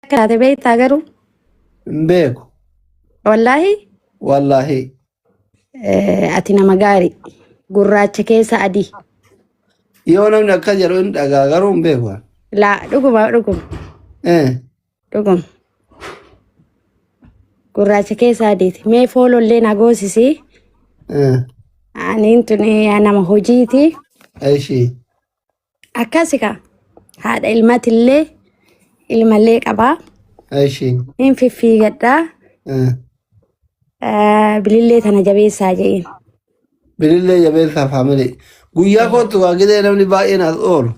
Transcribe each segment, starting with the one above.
Akka taate beektaa garuu? Hin beeku. Wallaahi Wallaahi. ati nama gaarii. Gurraacha keessa adii. Yoo namni akkas jedhu hin dhagaa garuu hin beeku. Laa dhuguma dhuguma dhuguma. Gurraacha keessa adiiti. Mee foolollee na goosisi. Aniin tuni nama hojiiti. Eshi. Akkasi kaa. Haadha ilmatillee ilmallee qabaa. Eshi. Hin fiffiigadhaa. Bilillee tana jabeessaa je'in. Bilillee jabeessaa faamilii. Guyyaa kootu waa gidee namni baay'een as oolu.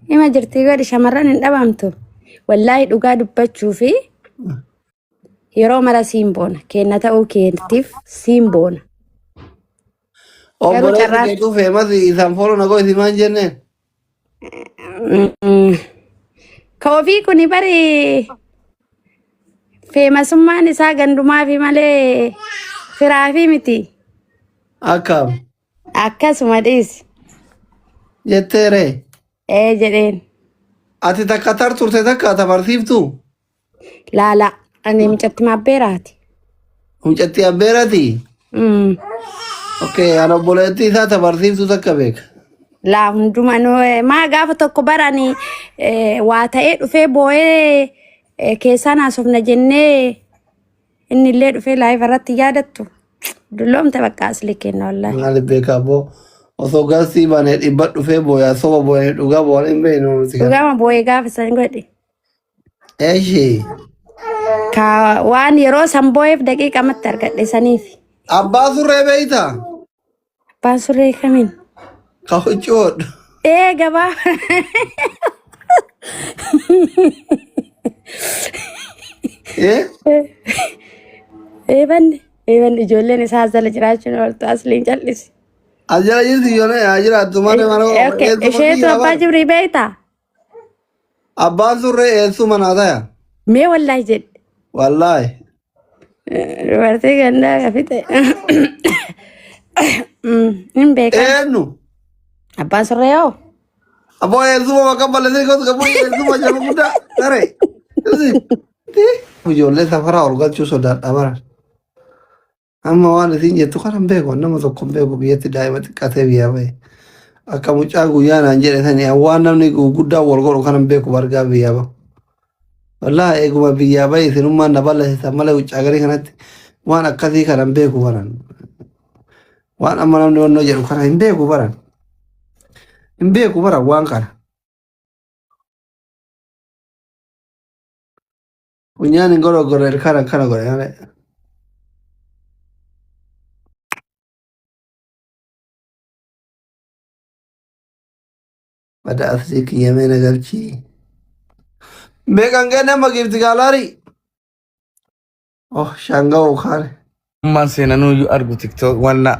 Ima jirtii godhi shamarran hin dhabamtu. Wallaahi dhugaa dubbachuu fi yeroo mara siin boona. Keenna ta'uu keetiif siin boona. Garuu Obboleessi carraan keetuu feemas isaan fooloo na goisi maan jenneen. Ka ofii kuni bari feemasummaan isaa gandumaafi malee firaafi miti. Akkam Akkasuma dhiisi. jettee ree. Ee jedheen. Ati takka tar turte takka ata barsiiftuu? Laala ani mucatti maabbeeraati. Mucattii abbeerati? Okay, an obboleettii isaa ta barsiiftuu takka beeka. Laa hundumanuu maa gaafa tokko barani waa ta'ee dhufee boo'ee keessaan haasofna jennee inni illee dhufee laayiva irratti yaadattu. Dulloomte bakka asli kenna wallaahi. Maali beeka abboo osoo garsii baanee dhibba dhufee booyaa soba booyanii dhugaa boo'an hin beeknu nuti kana. Dhugaama boo'ee gaafa san godhe. Eshi. Ka waan yeroo san boo'eef daqiiqamatti argadhe saniif. Abbaa surree beeyta? Abbaan surree kamiin? Ka huccuu hodhu. Ee gabaa. Eh? Eebanne eebanne ijoolleen isaa as jala jiraachuun ooltu asliin cal'isi. As jala jirti ijoolleen haa jiraattu malee mana Okay, eessuma isheetu kiyyaa abbaa bara. jibrii beektaa? Abbaan surree eessuma naa taya. Mee wallaahi jedhe. Wallaahi. Dubartii gandaa ka fixe. Hin beekan. Eenyu? Abbaan surree hoo? Abboo eessuma bakka balleessee kootu qabu eessuma jaba guddaa saree. Ijoollee safaraa ol galchuu sodaadha bara. Amma waan isin jettu kana hin beeku nama tokko hin beeku biyyatti daa'ima xiqqaatee biyyaa bahe. Akka mucaa guyyaa naan jedhe sani waan namni guddaa wal godhu kana hin beeku bargaa biyyaa bahu. Wallaahi eeguma biyyaa bahe isinummaan na balleessitan malee huccaa garii kanatti waan akkasii kana hin beeku baran. Waan amma namni wannoo jedhu kana hin beeku baran. Hin beeku baran waan kana. Funyaan hin gorogorre ilkaan akkana godhe malee. Bada asii kiyyamee na galchii. Meeqan kenne amma giifti gaalaarii? Oh shanga'u kaane. Ammaan seenanuyyuu argu tiktok wanna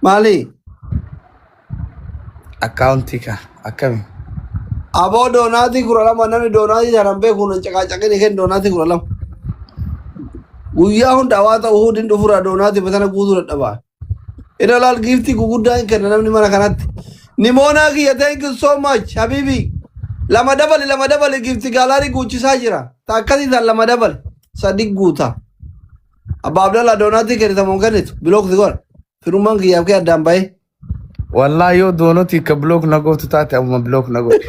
Maali? akkaawuntii ka akkami. Aboo doonaatii 12 namni doonaatii sana beeku nan caqaacaqini kennu doonaatii 12. Guyyaa hunda hawaasa uhuudin dhufurraa doonaatii batana guutuu dadhabaa. Ina laal giiftii guguddaa hin kenna namni mana kanatti. Nimoonaa kiyya thank you so much habibi. Lama dabali lama dabali giiftii gaalaarii guuchisaa jira. Ta akkasii san lama dabali. Sadi guuta. Abbaa Abdallaa doonaatii kennita moo hin kennitu? Bilook si godha. Firummaan kiyyaaf kee addaan bahee. Wallaa yoo doonotii ka block na gootu taate ammuma block na godhi.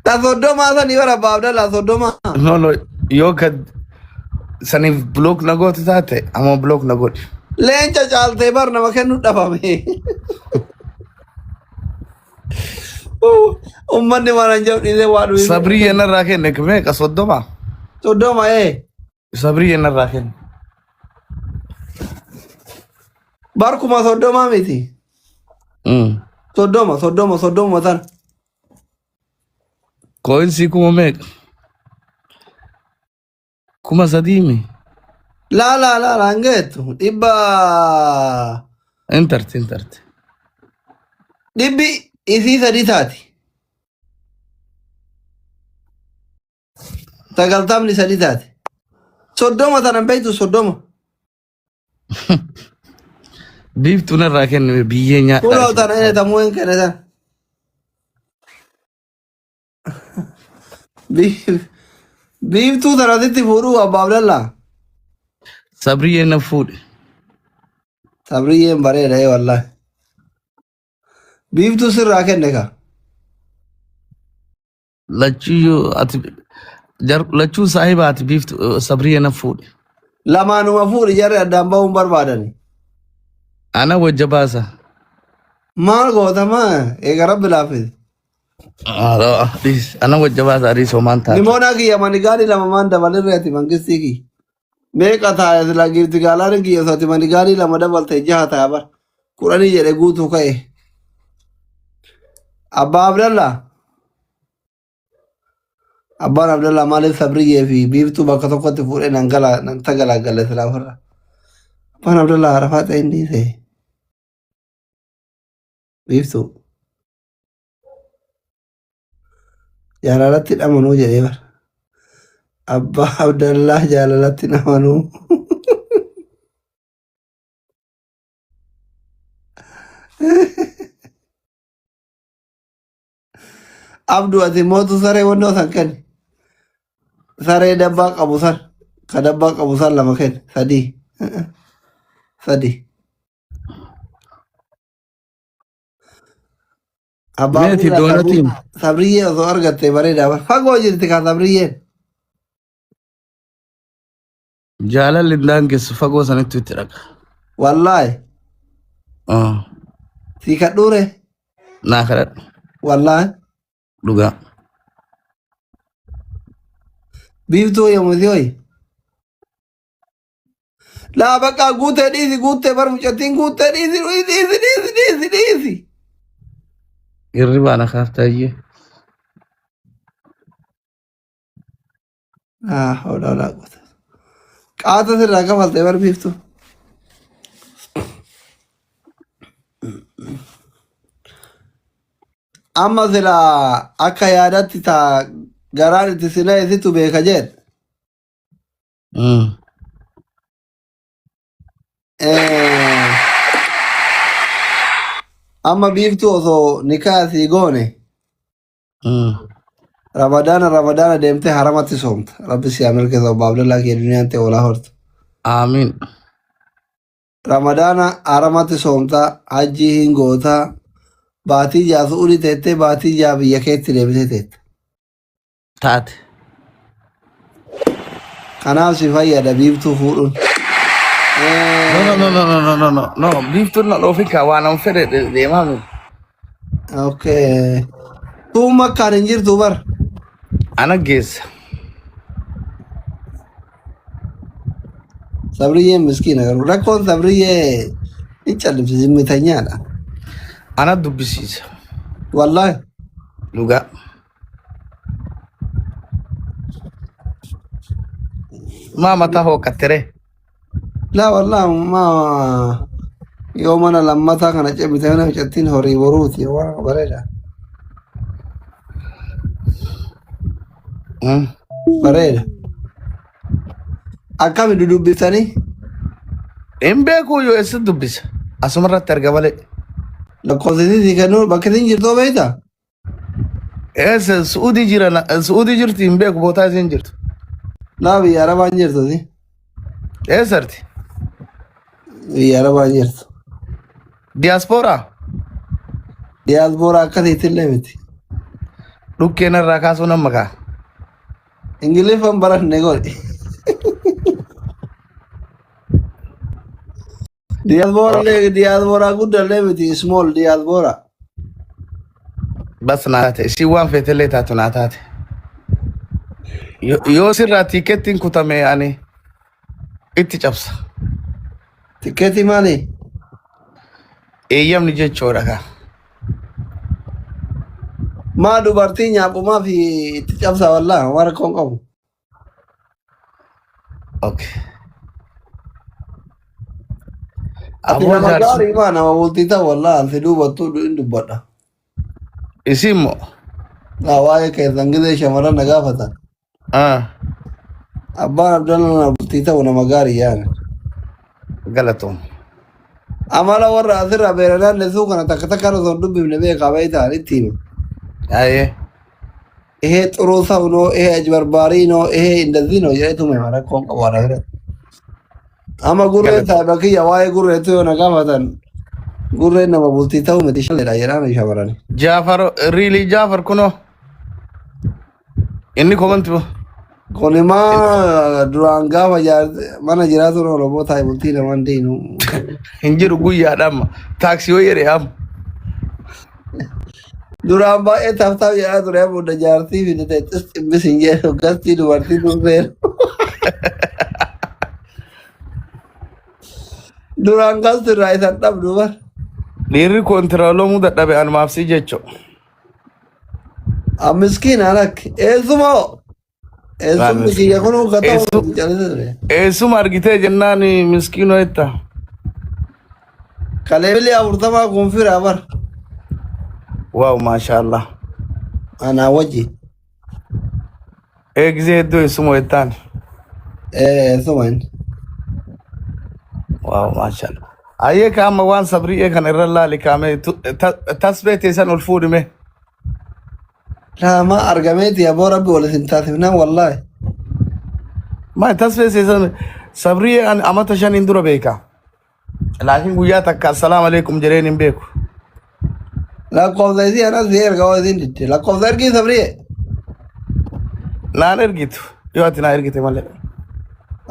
Ta 30 sanii bara Abbaa Abdallaa 30. No no yoo ka saniif block na gootu taate ammuma block na godhi. Leenca caaltee bar nama kennu dhabame. Ummanni waan hin jedhu dhiisee waa dhufe. Sabrii narraa kenne meeqa 30? 30 ee. Sabrii narraa kenne. Bar 30,000 miti. 30 30 30 tana. Kooyinsii kuma meeqa? 3000 mi? Laa laa laa laa hin geettu. Dhibba Intarte intarte. dhibbi isii sadii taati. 93 taate. 30 tana hin beektu 30. Biiftuu narraa kennime biyyee nyaadhaa. Kunoo tana inni tamuu hin kenne tana. Biiftuu tanatitti fuudhuu abbaa Abdallaa. Sabriyyee na fuudhe. Sabriyyeen bareeda ee wallaahi. Biiftuu sirraa kenne ka. Lachuyyuu ati lachuu saahiba ati biiftu sabriyyee na fuudhe. Lamaanuma fuudhi jarri addaan bahuun barbaadani. Ana wajja baasa. Maal goota maa eega rabbi laaffise. Ana wajja baasa arii somaan taate. Limoonaa kiyya manigaanii lama maan dabalirre ati mangistii kiyya. Meeqa taaya sila giifti gaalaan kiyya osoo ati manigaanii lama dabalte jaha taaya bar. Kudhanii jedhe guutuu ka'e. Abbaa Abdallaa. Abbaan Abdallaa maaliif Sabriyyee fi Biiftuu bakka tokkotti fuudhee nan gala nan tagalaagale silaa ofirra. Abbaan Abdallaa Arafaa ta'e hin dhiise. Biiftuu. Jaalalatti dhamanuu jedhee bara. Abbaa Abdallaa jaalalatti dhamanuu. Abdu ati mootu saree wannoo san kenni. Saree dabbaa qabu san ka dabbaa qabu san lama kenni sadii sadi. Abbaa Meeti Abdallaa doonatiin. Sabriyyee osoo argatte bareeda. Fagoo jirti ka sabriyyeen. Jaalalli hin daangessu fagoo sanittu itti dhaqa. Wallaahi sii kadhuure Naa kadhadhu wallaahi dhugaa. biiftuu yommuu si hoyi. Laa bakka guutee dhiisi guutee bar mucattiin guutee dhiisi dhiisi dhiisi dhiisi dhiisi. Hirribaa na kaaftaayyee. Ah, hola hola quwwata. Qaata sirraa kafaltee bar biiftuu. Amma silaa akka yaadatti taa garaan itti si na'e situ beeka jedhe. Amma biiftuu osoo nikaa sii goone Ramadaana Ramadaana deemtee haramatti soomta. Rabbi si haa milkeessu obbo Abdallaa kee duniyaan ta'e olaa hortu. Aamiin. Ramadaana haramatti soomta, hajjii hin goota, baatii ja'a su'uudii teettee baatii ja'a biyya keetti deebitee teetta. Taate. Kanaaf si fayyada biiftuu fuudhuun. No, no, no, no, no, no, no, no. Biiftuun na dhoofin kaa waan an fedhe deemaa miti. Okay. Tuun makkaan hin jirtu bar. Ana geessa. Sabriyyeen miskiina garuu rakkoon sabriyyee hin callifti zimmitanyaadha. Ana dubbisiisa. Wallaahi. Dhugaa. Maa mataa hooqqattere. Laa wallaahi maa yoo mana lammataa kana cimite mana mucattiin horii boruuti waan bareeda. Bareeda. Akkami dudubbisanii? Hin beeku yoo eessa dubbisa. Asuma irratti arga malee. Lakkoofsa isii kennuu bakka isin jirtu beektaa? Eessa Su'uudii jira Su'uudii jirti hin beeku bootaa isiin jirtu. Laa biyya Arabaan jirtu si. Eessarti? Biyya Arabaan jirtu. Diyaaspooraa? Diyaaspooraa akkasiitti illee miti. Dhukkee narraa kaasuu nama kaa. Ingiliffaan baranne godhi. Diyaaspoora illee diyaaspoora guddaa illee miti small diyaaspoora. Bas naa taate isiin waan feetellee taatu naa taate. Yoo sirraa tiikettiin kutame ani itti cabsa. Tikkeetii maali? Eeyyamni jechuudha kaa. Maa dubartii nyaaphumaa fi itti cabsa wallaa waan rakkoon qabu. Okay. Ati Aboo nama jaarsi gaarii maa nama bultii ta'u wallaa ansi duubattuu hin dubbadha. isii immoo. Laa waa'ee keessan gizee shamarran na gaafatan. Ah, Abbaan Abdalla nama bultii ta'u nama gaarii yaani. galatoom. Amala warra asirraa beelanaan lessuu kana takka takkaan osoo hin dubbifne beekaa beektaa itti hima. Ayee. ይሄ ጥሩ ሰው ነው፣ ይሄ አጭበርባሪ ነው፣ ይሄ እንደዚህ ነው jedhee tume rakkoon qabu ana biratti. Amma gurreen Galata. saahiba kiyya waa'ee gurreetu yoo na gaafatan gurreen nama bultii ta'u miti shalleedha jedhaan shamarrani. Jaafar riilii Jaafar kunoo inni komanti Kun immoo duraan gaafa mana jiraatu Oromoo taa'e bultii namaan deemu. hin jiru guyyaadha amma taaksii wayii jedhe amma. Duraan baay'ee taaftaaf jedhaa ture booda jaartii fidate xis xibbis hin jedhu gastii dubartii dhufeera. Duraan gasti irraa isan dhabdu bar. Dhiirri koontiraalomuu dadhabe anumaaf si jecho. Miskiina lakki eessumoo eessumni kiyya kun uffata calise ture. Eessuma argitee jennaan miskiinoo jetta. Kalee 40 kun fira bar. Waaw maashaallah. Anaa wajji. Eegisee hedduu eessuma jettaan. Eessuma inni. Waaw maashaallah. Ayyee ka amma waan sabri'ee kana irra laali kaame tasbee teessan ol fuudhime. Raamaa argameeti aboo rabbi wal isin taasifnaan wallaahi. Maal tasbee teessan sabri'ee an amata shaniin dura beeka. Laakiin guyyaa takka assalaamu alaikum jedheen hin beeku. Lakkoofsa isii anas si erga hoo isiin didde. Lakkoofsa ergii sabri'ee. Naan ergitu yoo ati naa ergite malee.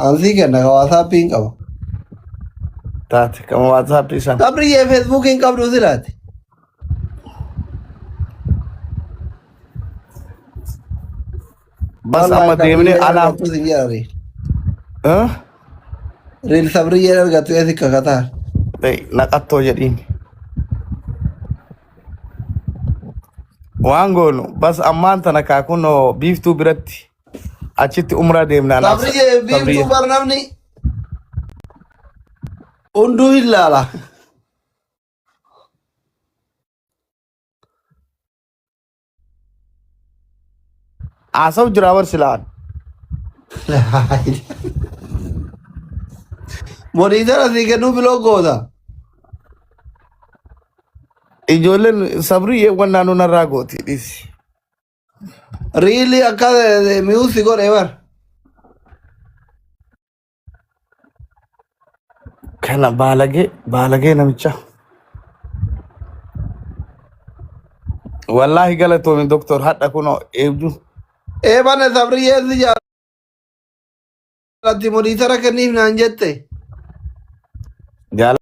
Ansii kenna ka waasaappii hin qaba. Taate kama waatsaappii sana. Sabri'ee feesbuukii hin qabdu silaati. Bas amma Wallaahi deemnee sabri'ee alaaf. argattu sin jedha riil. Eh? Riil sabri'ee argattu eesi kakataa. Naqattoo jedhiin. Waan goonu bas ammaan tana kaakunoo biiftuu biratti achitti umraa deemnaa naaf Sabri'ee biiftuu sabri'ee. bar namni hunduu hin laala. Haasawu jira bar silaan. Moniitara sii kennuu biloo goota. Ijoolleen sabri'ee wannaa nunarraa gooti dhiisi. Riilii akka mi'uusi godhe bar. Kana baalagee baalagee namicha. Wallaahi galatoomi doktor hadha kunoo eebju. Eebane sabri'ee si jaalatti moniitara kenniif naan jette. Jaala.